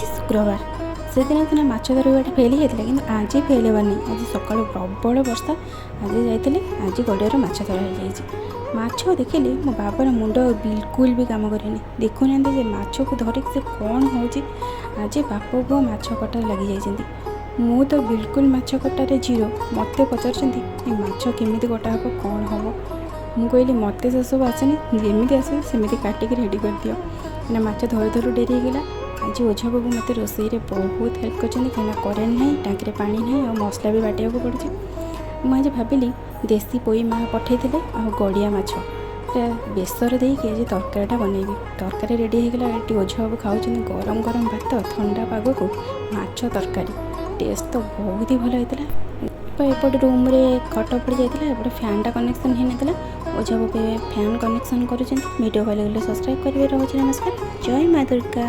ଆଜି ଶୁକ୍ରବାର। ସେଦିନ ସିନା ମାଛ ଧରିବାଟା ଫେଲ୍ ହେଇଯାଇଥିଲା, କିନ୍ତୁ ଆଜି ଫେଲ୍ ହେବାର ନାହିଁ। ଆଜି ସକାଳୁ ପ୍ରବଳ ବର୍ଷା। ଆଜି ଯାଇଥିଲି, ଆଜି ଗଡ଼ିଆରୁ ମାଛ ଧରା ହେଇଯାଇଛି। ମାଛ ଦେଖିଲି ମୋ ବାବାର ମୁଣ୍ଡ ବିଲକୁଲ ବି କାମ କରେନି। ଦେଖୁନାହାନ୍ତି ଯେ ମାଛକୁ ଧରିକି ସେ କ'ଣ ହେଉଛି। ଆଜି ବାପ ପୁଅ ମାଛ କଟାରେ ଲାଗିଯାଇଛନ୍ତି। ମୁଁ ତ ବିଲକୁଲ ମାଛ କଟାରେ ଜିରୋ। ମୋତେ ପଚାରୁଛନ୍ତି, ଏ ମାଛ କେମିତି କଟା ହେବ, କ'ଣ ହେବ? ମୁଁ କହିଲି, ମୋତେ ସେସବୁ ଆସେନି, ଯେମିତି ଆସିବ ସେମିତି କାଟିକି ରେଡ଼ି କରିଦିଅ। କାହିଁକିନା ମାଛ ଧରୁ ଧରୁ ଡେରି ହେଇଗଲା। ଆଜି ଓଝା ବାବୁ ମୋତେ ରୋଷେଇରେ ବହୁତ ହେଲ୍ପ କରିଛନ୍ତି, କାହିଁକିନା କରେଣ୍ଟ ନାହିଁ, ଟାଙ୍କିରେ ପାଣି ନାହିଁ ଆଉ ମସଲା ବି ବାଟିବାକୁ ପଡ଼ୁଛି। ମୁଁ ଆଜି ଭାବିଲି, ଦେଶୀ ପୋଇ ମା ପଠାଇଥିଲେ ଆଉ ଗଡ଼ିଆ ମାଛ ପୁରା ବେସର ଦେଇକି ଆଜି ତରକାରୀଟା ବନେଇବି। ତରକାରୀ ରେଡ଼ି ହେଇଗଲା। ଏଠି ଓଝା ବାବୁ ଖାଉଛନ୍ତି ଗରମ ଗରମ ଭାତ, ଥଣ୍ଡା ପାଗକୁ ମାଛ ତରକାରୀ। ଟେଷ୍ଟ ତ ବହୁତ ହି ଭଲ ହେଇଥିଲା। ତ ଏପଟେ ରୁମ୍ରେ ଖଟ ପଡ଼ି ଯାଇଥିଲା, ଏପଟେ ଫ୍ୟାନ୍ଟା କନେକ୍ସନ୍ ହେଇନଥିଲା। ଓଝା ବାବୁ ଏବେ ଫ୍ୟାନ୍ କନେକ୍ସନ୍ କରୁଛନ୍ତି। ଭିଡ଼ିଓ ଭଲ ଲାଗିଲେ ସବସ୍କ୍ରାଇବ୍ କରିବେ। ରହୁଛି, ନମସ୍କାର, ଜୟ ମା ଦୁର୍ଗା।